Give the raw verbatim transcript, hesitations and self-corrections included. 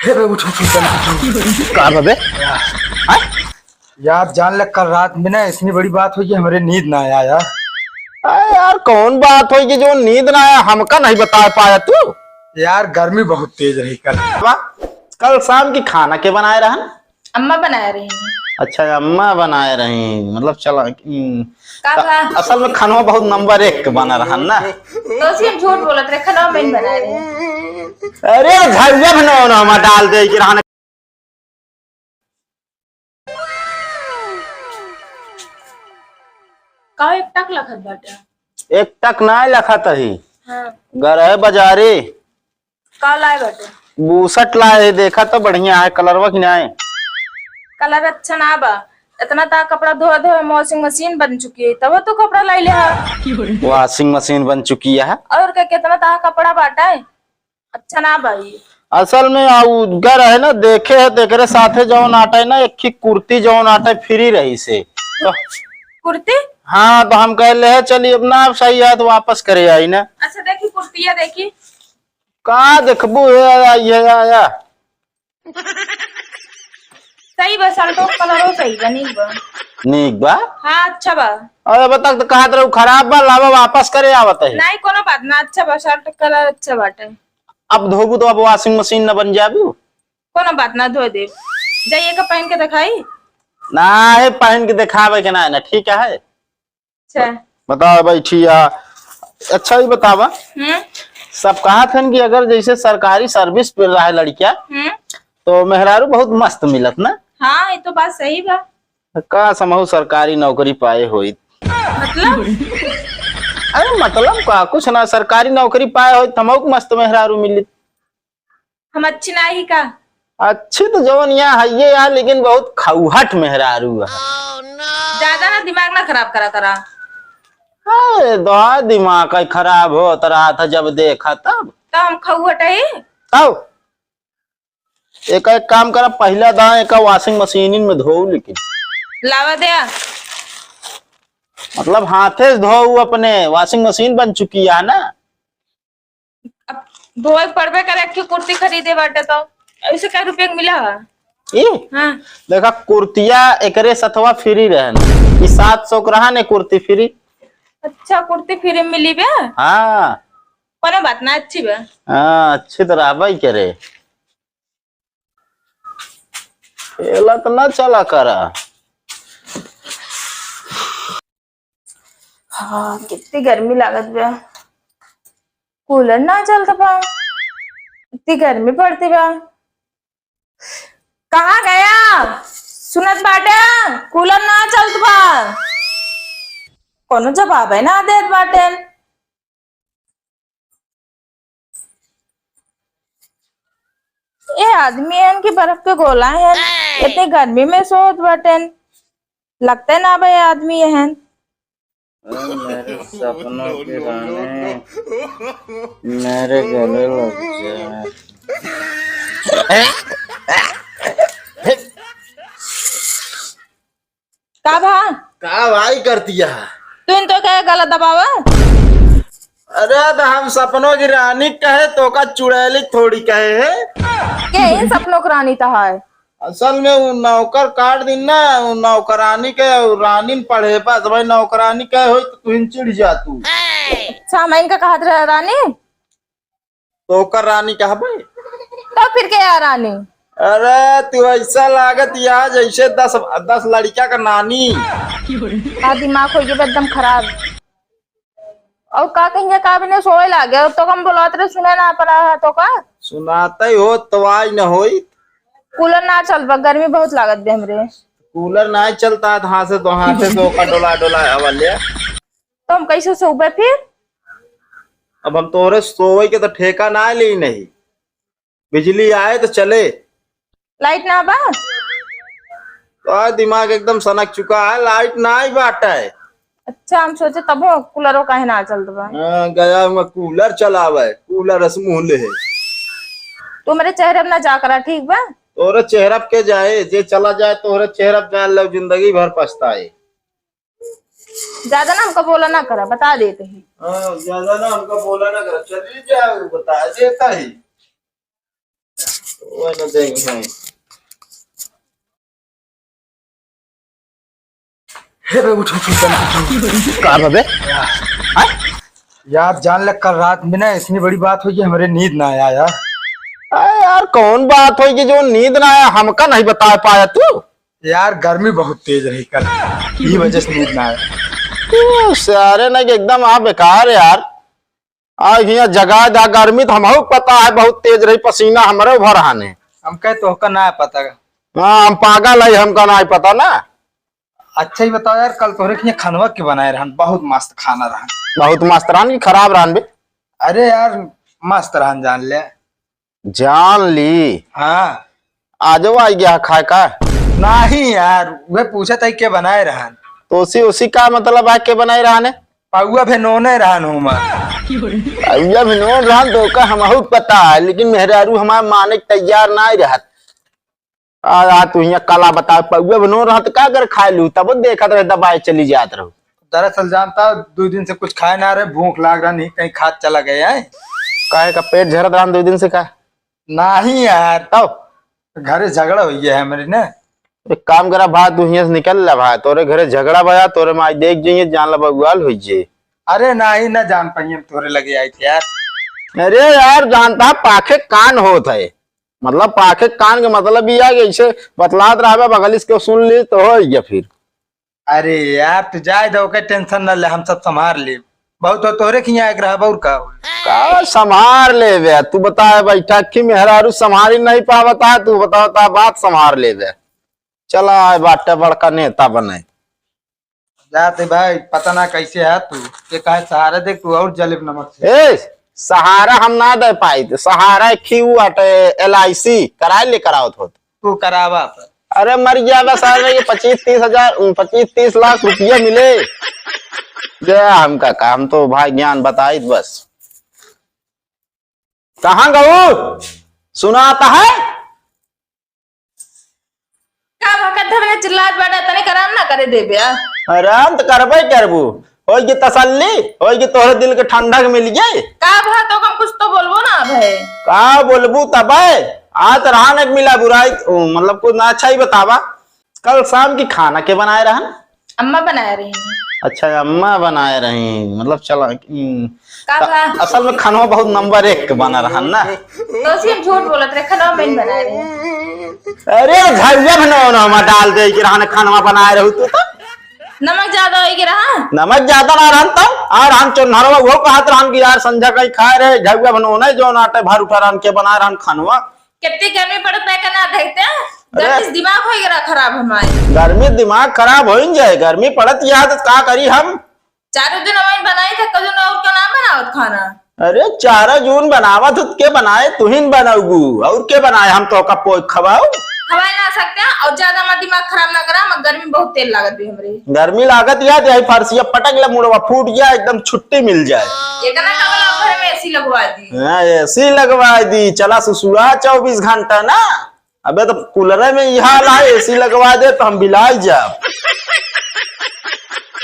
हे बे, उठ, उठ, उठ, उठ, उठ। का बे? हाँ? यार, जान ले, कल रात में ना इतनी बड़ी बात हुई कि हमरे नींद ना आया यार। अरे यार, कौन बात हुई कि जो नींद ना आया, हमका नहीं बता पाया तू? यार, गर्मी बहुत तेज रही कल। वाह, कल शाम की खाना के बनाए रहन? अम्मा बनाए रही। अच्छा, अम्मा बनाए रही, मतलब चला, हम्म, का त-, बा? असल में खानवा बहुत नंबर एक के बना रहन ना। तो उसी हम झूठ बोलत रहे, खानवा मैं बनाए रही। अरे, झरिया भी नवा नवा डाल दे कि रहन। का एक टक लखत बाटे? एक टक ना लखत ही। हाँ। गरहे बजारे। का लाए बाटे? बूसट लाए, देखा तो बढ़िया है, कलरवा कि नाय? कलर अच्छा ना बा। इतना ता कपड़ा धोए धोए washing machine बन चुकी है, तब तो कपड़ा लाई ले हा। Washing machine बन चुकी है। और का, कितना ता कपड़ा बाटे, अच्छा ना बा ई। असल में आ उदगर है ना, देखे है, तेकरे साथे जौन आटे ना, एक ही कुर्ती जौन आटे free रही से। तो कुर्ती? हाँ, तो हम कह ले, चलिए, अब ना सही है तो वापस करे आई ना। अच्छा, देखी कुर्तिया, देखी। का देखबू, हे आया, ये आया। सही बा, शर्टो कलरो सही बा, नीक बा। नीक बा? हाँ, अच्छा बा। अरे बता, तो कहत रहू खराब बा, लावा वापस करे आवत है। नहीं, कोनो बात ना, अच्छा बा, शर्ट कलर अच्छा बाटे। अब धोबू तो अब washing machine न बन जाबू? कोनो बात ना, धो देब। जाइए का पहन के दिखाई? ना, हे पहन के दिखावे के ना है ना, ठीक है। अच्छा। बताओ बैठी आ। अच्छा, ये बतावा। हम्म। सब कहत हन कि अगर जैसे सरकारी service पे रहे लड़किया, हम्म। तो मेहरारू बहुत मस्त मिलत ना। हाँ, ये तो बात सही बा। काश हमहू सरकारी नौकरी पाए होइत। मतलब? अरे मतलब का, कुछ ना, सरकारी नौकरी पाए होइत, हमहू के मस्त मेहरारू मिलित। हम अच्छी ना ही का? अच्छी तो जवन यहाँ है ये यार, लेकिन बहुत खौहट मेहरारू है। ज्यादा ना दिमाग ना खराब करा करा। अरे दोहा दिमाग का खराब होत रहा था जब देखा तब। तो हम खौहट है? तब एक, एक काम करा, पहला दाएं एका washing machine में धो, लेकिन लावा दे। मतलब हाथे से धो अपने, washing machine बन चुकी है ना। अब धोए पड़बे करे, एक ठे कुर्ती खरीदे बाटे तो ऐसे कै रुपया के मिला है? ई? हाँ। देखा, कुर्तिया एकरे सथवा free रहन, ई सात सौ के रहन, ए कुर्ती free। अच्छा, कुर्ती free मिली बे? हाँ। कोनो बात ना, अच्छी बे। हाँ, अच्छी तो रहबे करे। एला तो ना चला करा। हाँ, कितनी गर्मी लागत बा। कूलर ना चलत बा, इतनी गर्मी पड़ती बा। कहाँ गया? सुनत बाटे, कूलर ना चलत बा। कोनो जवाब है ना देत बाटे। ए आदमी हन कि बर्फ के गोला हन, इतनी गर्मी में सोत बाटेन, लगते ना बे आदमी हन। ओ मेरे सपनों की रानी, मेरे गले लग जा। का भा? का भाई करतिया? तू इन तो क्या गला दबावा? अरे तो हम सपनों की रानी कहे, तोका चुड़ैली थोड़ी कहे है। के इन सपनों की रानी तो है? असल में वो नौकर काट दिन ना, वो नौकरानी के, वो रानी न पढ़े बस भाई, नौकरानी कहे होई तो तू इन चिढ़ जा तू। अच्छा, मैं इनका कहत रहा रानी? तो ओकर रानी कहबे? तो फिर के यार रानी? अरे तू ऐसा लागत या जैसे दस, दस लड़किया का नानी। का दिमाग हो गया एकदम खराब। और का कहिए का बिना सोए लागे, और तो कम बोलत रहे, सुने ना पड़ा है तो का? सुनाते ही हो तो आई न होई। कूलर ना चल बा, गर्मी बहुत लागत बे हमरे। कूलर ना चलता है तो हाथ से तो हाथ से ओकर डोला डोला हवा ले। तो हम कैसे सोबे फिर? अब हम तोहरे सोवे के तो ठेका ना ली नहीं, बिजली आए तो चले। लाइट ना बा? तो दिमाग एकदम सनक चुका है, लाइट ना ही बाटा है। अच्छा, हम सोचे तब हो कूलरो काहे ना चलत बा। हाँ, गया हुआ कूलर चलावे, कूलर अस मुँह ले है। तू मेरे चेहरे में ना जा करा, ठीक बा? तोहरे चेहरा पे के जाए, जे चला जाए तोहरे चेहरा पे जान लो, जिंदगी भर पछताए। ज्यादा ना हमका बोला ना करा, बता देते ही। हाँ, ज्यादा ना हमका बोला ना करा, चली जाओ, बता देता ही। कोई ना देंगे। हे बे, उठ, उठ, उठ, उठ, उठ। का बा बे? हैं? यार, जान ले, कल रात में ना इतनी बड़ी बात हुई कि हमरे नींद ना आया यार। अरे यार, कौन बात हुई कि जो नींद ना आया, हमका नहीं बता पाया तू? यार, गर्मी बहुत तेज रही कल, ई वजह से नींद ना आया। ओ, सारे ना कि एकदम आ बेकार यार। आ हियाँ जगा दा गर्मी तो हमहू पता है, बहुत तेज रही, पसीना हमरे उभर आने। हम कहे तो का ना पता। हाँ, हम पागल है, हमका ना पता ना। अच्छा ही बताओ यार, कल तोहरे के खनवा के बनाए रहन, बहुत मस्त खाना रहन। बहुत मस्त रहन कि खराब रहन बे? अरे यार, मस्त रहन, जान ले। जान ली। हाँ। आजो आई गया खाए का? नहीं यार, वे पूछत है के बनाए रहन। तो उसी, उसी का मतलब है के बनाए रहन है? पौआ भे नोने रहन हूँ मैं। पौआ भे नोन रहन तो का हमहू पता है, लेकिन मेहरारू हमार माने के तैयार ना रहत। आ, आ तू हियाँ कला बता, पौआ बनो रहत का कर खाए लू, तब देखत रहे दबाए चली जात रहो। दरअसल जानता, दो दिन से कुछ खाए ना रहे, भूख लाग रहा, नहीं कहीं खात चला गए हैं। काहे का पेट झरत रहा दो दिन से का? नहीं यार, तब? घरे झगड़ा हो गया है हमारे ना। एक काम करा भाई, तू हियाँ से निकल ला भाई, तोरे घरे झगड़ा बया, तोरे माई देख जाइए, जान ला बउआल हो जाइए। अरे नहीं, ना जान पाइए हम तोरे लगे आए थे यार। अरे यार, जानता पाखे कान होत है, मतलब पाखे कान के मतलब ई है कि ऐसे बतलात रहबे, बगलिस के सुन ली तो हो गया फिर। अरे यार, तू जाए दो, ओके टेंशन न ले, हम सब संभाल लेब। बहुत हो तोहरे खियाँ एक रहब और का होई? का संभाल लेबे? तू बता, बैठा की मेहरारू संभाली नहीं पावता, तू बतावता बात संभाल लेबे। चला आए बाटे बड़का नेता बने। जाते भाई, पता ना कैसे है तू, ये कहे सहारा दे, तू और जलेब नमक से। ए, सहारा हम ना दे पाई, सहारा एक ही ऊ आटे, एल आई सी कराए ले करावत होत। तू करावा पर। अरे मर गया बस, आ जाइए, पच्चीस तीस हजार, पच्चीस तीस लाख रुपया मिले। जा हमका काम तो भाई ज्ञान बताइत बस। कहाँ गऊ? सुनाता है? का भकत धर में चिल्लात बाटा, तने कराम ना करे देबे आ? आराम तो करबे करबू। होई के तसल्ली, होई के तोहरे दिल के ठंडक मिल जाए। का भा तो कम कुछ तो बोलबो ना भाई। का बोलबू तबे? आज रहन एक मिला बुराई, ओ, मतलब कुछ ना अच्छा ही बतावा। कल शाम की खाना के बनाए रहन? अम्मा बनाए रही। अच्छा, अम्मा बनाए रही, मतलब चला, हम्म, का त-, भा? असल में खानवा बहुत नंबर एक के बना रहन ना। तो उसी हम झूठ बोलत रहे, खानवा मैं बनाए रही। अरे, झरिया भी ना, ना, हमार डाल दे के रहन, खानवा बनाए रहू तू तो। नमक ज्यादा होई के रहा? नमक ज्यादा ना रहन तब, और हम चोन्हरवा वो कहत रहन कि यार संझा कहीं खाए रहे, झउआ भनो नहीं, जो नाटे भर उठा रहन के बनाए रहन खानवा। कितनी गर्मी पड़त है का ना देखते हैं? अरे। गर्मी से दिमाग हो गया खराब हमारे। गर्मी दिमाग खराब हो ही जाए, गर्मी पड़त यह तो का करी हम? चारों दिन हमारे बनाई थे, कल दिन और का ना बनावत खाना? अरे, चारा जून बनावत हो, के बनाए? तुहिन बनाऊ, और के बनाए? हम तो का पोइ खवाओ? खवाए ना सकते हैं, और ज्यादा हमारा दिमाग खराब ना करा, मगर गर्मी बहुत तेल लागत भी हमरे। गर्मी लागत याद, यही फरसिया पटक ले, मुड़वा फूट गया, एकदम छुट्टी मिल जाए। इतना का बोला, घर में ए सी लगवा दी। हाँ, ए सी लगवा दी, चला सुसुआ चउबीस घंटा ना। अबे तो कूलरे में ई हाल है, ए सी लगवा दे तो हम बिलाई जाब।